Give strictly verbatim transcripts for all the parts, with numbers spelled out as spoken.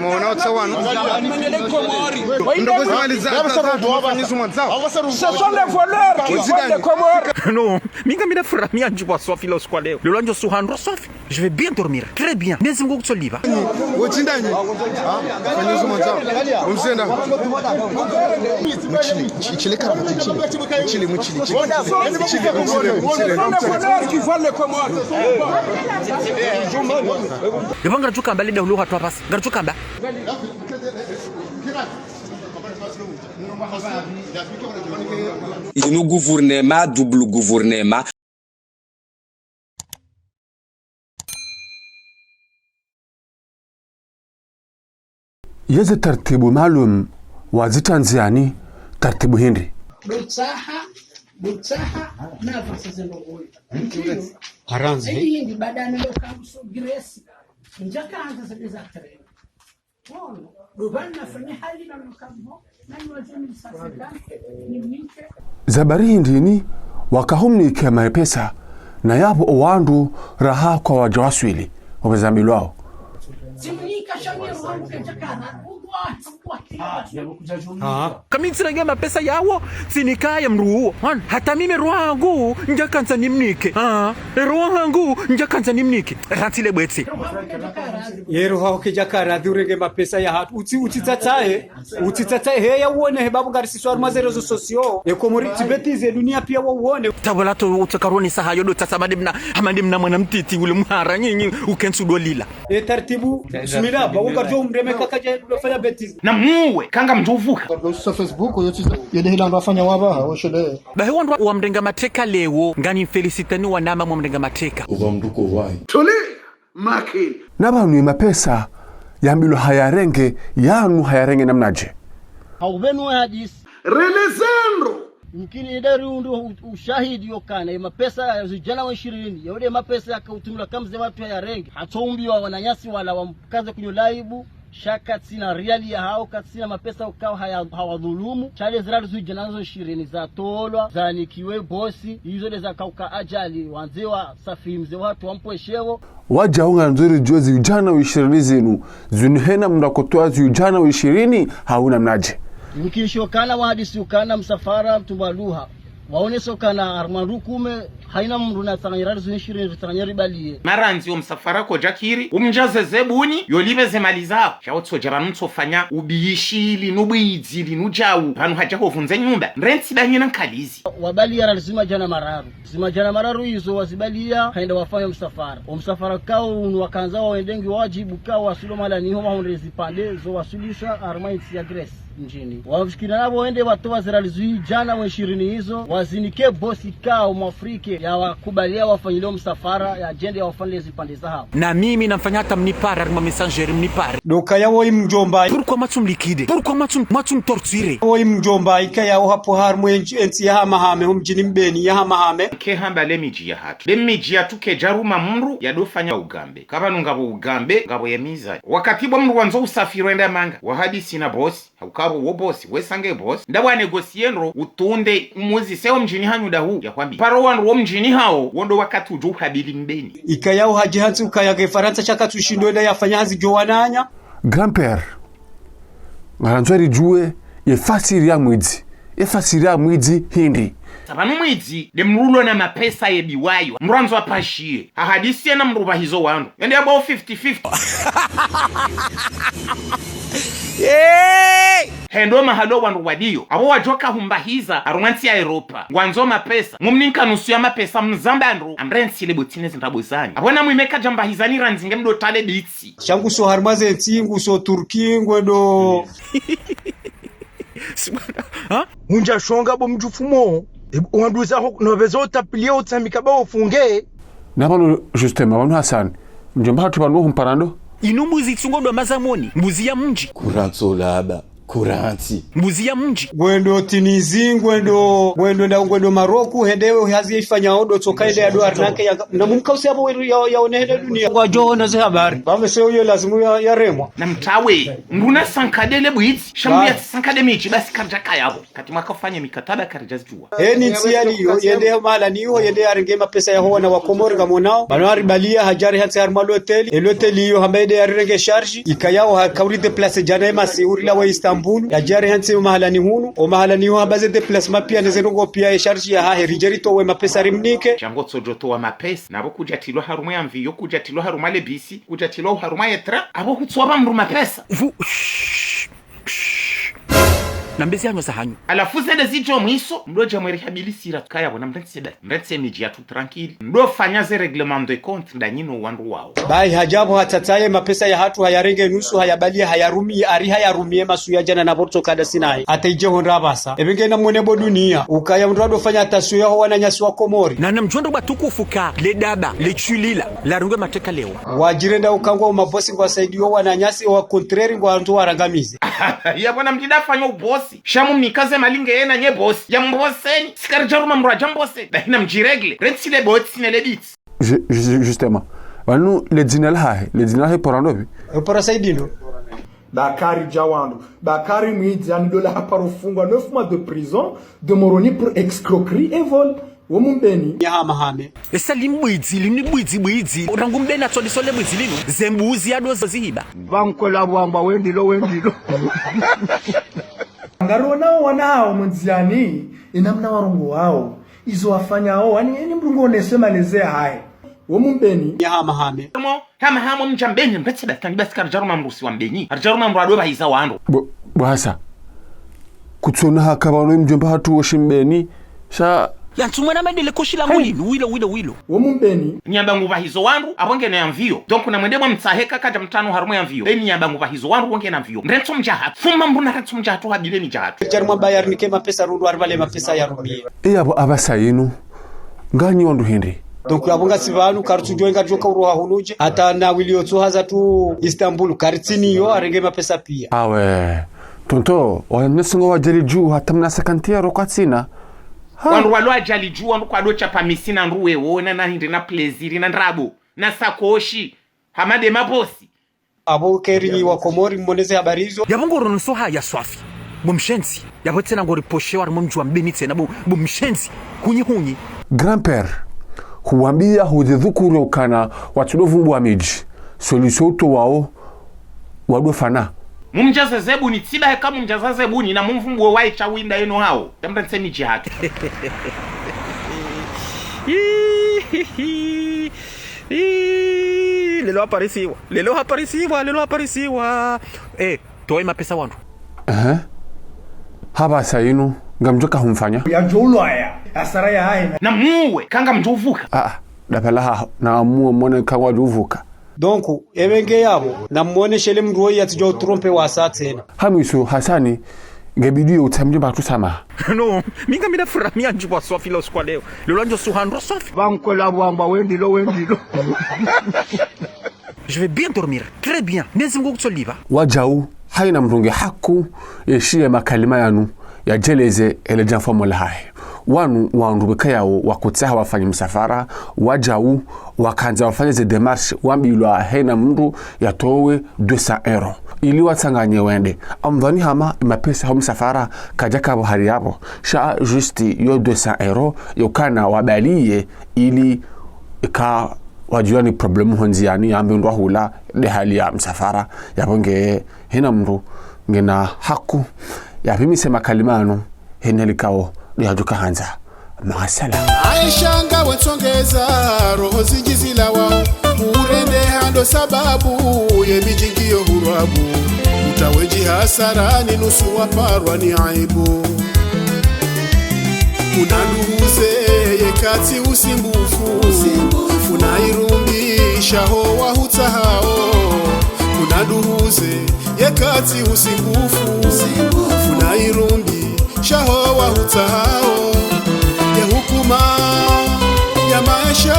Mwaona wotsa wanu. Ndo kwezi mali za, za, za, mfanyizo mwandzao. Ce sont les voleurs qui volent les Comores. Non, mi ngamina furaha mi andjipva swafi lo usiku wa leo. Lelo andjo suhandro swafi. Je vais bien dormir. Très bien. Mwenyezi Mungu kutso lipva. Wotsi ndanyi. Ha? Mfanyizo mwandzao. Umsenda. Mchili, chi-, chile kama mchili. Mchili, mchili, chili. Ce sont les voleurs qui volent les Comores. Lipva ngaritsu kamba lida ulo hatru apvasa. Ngaritsu kamba. Inu gouvernement, double gouvernement. Yeze tartibu maalum wazitrandziani tartibu hindri. Dotsaha, dotsaha, na vasa zendo goyo. Haranzi. Eyi hindi badana lo kamso Gresi. Njakandza zende za treni. Zabari hindrini wakahumnika mapesa na yapvo owandru raha kwawadja waswili wapveza mbilwao. Kamitsirenge mapesa yawo, tsinikaye mdru uwo. Wan, hata mimi roho hangu njakandza nimnike. Ah, roho hangu njakandza nimnike. Rantsi le bwetsi. Ye roho haho kedjaka radhi urenge mapesa ya hatru. Utsi, utsitsatsahe. Utsitsatsahe. Heya uwone he babu ngarisiswa harumwa ze réseaux sociaux. E Komori tsi bêtise, dunia piya wawone. Tabula to utsakaroni saha yo do tsatsa hamade mna, hamade mna mwana mtiti ule mhara nyinyi ukentsu dolila. E tartibu, bismillah, ba uka djo mreme kaka dje do fanya bêtise. Na muwe, kanga mdjuvuha. Sa Facebook, yo tsi, yo de hila ndo afanya waba, ha, oshele. Bahi wandru wamrenga mateka leo, ngani mfelisiteni wanama mwamrenga mateka. Uba mdru ko wayi. Tole, makini. Na pvanu ye mapesa yambilwa hayarenge, yanu hayarenge namnadje. Hauvenu hadisi. Relezendro. Mkini idari undru u-, ushahidi yokana, ye mapesa ya zidjana wa ishirini, yaude mapesa yakautumilwa kamze watru hayarenge. Hatsoumbiwa wananyasi wala wamkaze kunyo laibu, sha katsina riali yahawo, katsina mapesa ukao haya, hawadhulumu. Sha le zirali zidjana nazo ishirini zatolwa, zanikiwe bosi, izo de zakauka ajali, wandze wasafi mze watru wampweshewo. Wadja unga ndzuri djuwe zi udjana wa ishirini zinu, zinu hena mndru akotowa zi udjana wa ishirini, hauna mnadje. Mkinisho kana wahadisi ukana msafara mtuba luha. Waoneso kana harumwa ndru kume, haina mndru na tsanganya rali zinu ishirini, ritsanganya ribaliye. Marandzi wo msafara kodjakiri, umdjaze ze buni, yolipve ze mali zaho. Sha wo tsodja pvanu mtsofanya ubishi ili, nubwidzi ili, nudjau, pvanu hadja hovundze nyumba. Mrentsi danyi na nkalizi. Wabaliya rali zima djana mararu. Zima djana mararu izo wazibaliya, haenda wafanya msafara. O msafara kao unu wakandza wawende ngi wadjibu kao wasilo mahala niho wahundre zipvandre zo wasulisha harumwa intsi ya Gresi mdjini. Wafikiri nabo wende watowa zirali zidjana wa ishirini izo, wazinike bosi kao mwafrike ya wakubaliya wafanyile o msafara, yadjende ya wafanyile zipvandre zahawo. Na mimi namfanya hata mnipare, harumwa Messenger mnipare. Doka ya woyi mdjomba. Pourquoi mwatsu mliquider? Pourquoi mwatsu, mwatsu mtorturer? Woyi mdjomba, ika yawo hapvo harumwa entsi, entsi ya Hamahame, ho mdjini Mbeni ya Hamahame. Ke hamba le midji ya hatru. Le midji ya tuke djaruma mndru ya dofanya ugambe. Kapvanu ngapvo ugambe, ngapvo ye miza. Wakati bo mndru wandzo usafiri wenda manga, wahadisi na bosi, haukapvo wo bosi, wesa nge bosi. Nda wa négocier ndro, utunde, umuzise wo mdjini hanyu dahu, ya kwambi. Paro wandru wo mdjini hawo, wo ndo wakati udjo uhabili Mbeni. Ika yawo hadji hantsi ukaya nge Farantsa sha katsushindo enda yafanya hazi djo wananya. Grand-père, ngarandzo ridjuwe ye fasiri ya mwidzi. Ye fasiri ya mwidzi hindri. Sa pvanu mwidzi, de mndru ulo na mapesa yebiwayo. Mndru andzo apashiye. Hahadisiye na mndru pvahizo wandru. Yende yabwa fifty fifty. Hey! Hendo mahalo wandru wadiyo. Abo wadjoka humbahiza, harumwa ntsi ya Europa. Ngwandzo mapesa. Mumninka nusu ya mapesa mzamba ndro. Amrentsi le botine zindrabo zanyu. Abo na mwimeka djambahizani randzi nge mdo tale bitsi. Sha nguso harumwa ze ntsi, nguso Turki, ngwedo. Subhana-, ha? Hundja shonga bo mdjufumo. E, wandru zaho, no bezo utapiliye utsamika ba ufunge. Na pvanu, justement, pvanu Hassan. Mdjomba hatru pvanu humparando. Inu mbuzi tsungo do mazamoni. Mbuzi ya mdji. Kuratso laba. Kurantsi. Mbuzi ya mdji. Ngwendo Tunisie, ngwendo, ngwendo na, ngwendo Maroku, hende yo hazi ifanyao ndo tsoka ile ya ndo arnaque ya, na mumkausi yapvo wenu ya, yaone hende dunia. Ngwadjo ona ze habari. Pvamwe se uyo lazimu ya, yaremwa. Na mtawe, mdru na sankade le bwidzi, sha mdru ya sankade midji, basi karidja kaya yapvo. Kati mwaka ufanye mikataba karidja zidjuwa. Eni ntsi yaliyo, yende mahala niyo, yende yarenge mapesa yaho wana wa Komori ngamonao. Pvanu haribaliya, hadja rihantsi harumwa loteli. E loteli iyo hamba yende yarirenge charge. Ikayao haka uri déplacer djana ye masihu urila wa Istanbul. Yadja rihantsi yo mahala ni hunu. O mahala niyo hamba ze déplacement piya neze ndrongoo piya ye charge yahahe. Ridje ritowe mapesa rimnike. Sha ngotsodjo towa mapesa. Napvo kudja tilwa harumwa ye avion, kudja tilwa harumwa le bisi, kudja tilwa harumwa ye train. Apvo hutsuwa pva mdru mapesa. Vu-, shh. Shh. Nambe ze hanyo za hanyu. Halafu zende zidjo mwiso, mdodja mweri habilisira kaya pvo na mrantsi da. Mrantsi midji yatru tranquille. Mdofanya ze règlement de compte nda nyi no wandru wawo. Bahi hadja pvo hatsatsaye mapesa yahatru hayarenge nusu hayabaliye hayarumiye ari hayarumiye masihu ya djana na pvo ritsokada sinayi. Hata idje hondra pvasa. Epvenge na mwone pvo dunia. Ukaya mdru adofanya attention yaho wananyasi wa Komori. Na namdjo ndo pvatukufu ka le daba, le tshulila, larungwe mateka lewo. Wadjirenda ukangwa umabosi ngwasaidiyo wananyasi, au contraire ngwandzo warangamize. Yapvo na mdru nda fanya ubosi. Sha mumnikaze malinge yena nye bosi. Ya mboseni. Si karidja ruma mdru adja mboseni. Bahi na mdji régler. Rentsi le botsi ne le bitsi. Ju-, ju-, justement. Pvanu le dzina lahahe. Le dzina lahahe pora ndopvi? E pora Saidi ndo. Bakari Djawando. Bakari mwidzi, ani dola haparo fungwa neuf mois de prison de Moroni pour escroquerie et vol. Wo Mbeni. Ya hama hame. Esa li mbwidzi, li ni bwidzi bwidzi. Rangu Mbeni atsodisole bwidzi linu. Ze mbuzi ya ndo zihiba. Pvankola pvwamba wendilo, wendilo. Ngarionao wana hao mwandziani, inamna warongoao. Izo wafanyao, ani, eni mdru ngoneswe malezi yahahe. Wo Mbeni. Ya hama hame. Mo, hama hamo mdja Mbeni, mretse basi, basi karidja ruma mdru si wa Mbeni. Karidja ruma mdru adopvahiza wandru. Bo, bo hasa. Kutsona haka pvanu mdjomba hatru woshi Mbeni. Sha. Ya ntsumwena medele koshi la nguli, wilo, wilo, wilo. Wo Mbeni. Nyamba ngupvahizo wandru, apvo ngena ye avion. Donc na mwende mwa mtsahe ka kadja mtrano harumwa ye avion. Beni nyamba ngupvahizo wandru, wo ngena avion. Mrentso mdja hatru. Fuma mdru na rentso mdja hatru, habile ni dja hatru. Djari mwamba yarinike mapesa rundu, aribale mapesa yarumiye. E yapvo apvasa inu. Nganyi wandru hindri. Donc, yapvo ngasi pvanu, karitsudjo, ngaridjo ka uroha hunu dje. Hata na wili yotso haza tu Istanbul, karitsini yo, arenge mapesa piya. Awe. Tonton, wananyasi ngwadjalidju, hata mna cinquante euros kwatsina. Ha. Wandru walo wadjalidju, wandru kwado tshapa misi na ndruwe, wona na hindri na plaisir, na ndrabo, na sakoshi, hama nde mabosi. Apvo keri nyi wa Komori, mmoneze habari izo. Yapvo ngoronoso haya Swafi. Bo mshenzi. Yapvo tsena ngori poshe wa harumwa mdji wa Mbeni tsena bo, bo mshenzi. Hunyi, hunyi. Grand-père, huwambiya hudhukuru ukana watsudo vumbuwa midji. Solution uto wao, wado fana. Mumdjaze zebuni, tsiba heka mumdjaza zebuni, na mumvumbuwe waye sha winda yeno hao. Tamda ntsemi dji hatru. Ih, lelo haparisiwa. Lelo haparisiwa, lelo haparisiwa. Eh, towa mapesa wandru. Ehe. Hapvasa inu, ngamdjo ka humfanya. Yadjo ulwaya, hasara yahahe. Na muwe, ka ngamdjo uvuka. Ah, ah, dapvala haho, na muwe mwone ka ngwadjo uvuka. Donc, epvenge yapvo, na mmoneshele mdru woyi yatsidjo utrompe wasa tsena. Hamwiso, Hasani, ngebidi yo utsamdje mba tu samaha. Non, mi ngamina furaha mi andji pvwa Swafi lo usiku wa leo. Lelo andjo suhandro Swafi. Pvankola pvwamba wendilo, wendilo. Je vais bien dormir, très bien. Mwenyezi Mungu kutsoliva. Wadjau, hayina mdru nge haku, yeshiye makalima yanu, yadjeleze ele djamfamo lahahe. Wanu wandru wekayao wakutsaha wafanye msafara, wadjau, wakandza wafanye ze démarche, wambilwa hayina mdru yatowe deux cents euros. Ili watsanganye wende. Amdhwani hama mapesa ho msafara, kadjaka pvo hari yapvo. Sha juste yo deux cents euros, yokana wabaliye, ili ika wadjuwa ni problème ho ndziyani, yambe ndrwa hula, nde hali ya msafara, yapvo nge hayina mdru, ngena haku, yapvimise makalima yanu, hayina likao, nde hadjuka handza. Maasala. Aisha ngawe ntsongeza, roho zindji zilawa, urende hando sababu, ye midji ngiyo hurwabu, utawe ndji hasarani nusu waparwa ni aibu. Kuna nduhuze yekatsi usimbufu, kuna irumbi shaho wahutsahao. Kuna nduhuze yekatsi usimbufu, kuna irumbi shaho wahutsahao. Ye hukuma ya maesha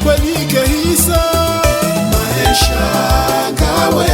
kweli kehisa. Maesha ngawe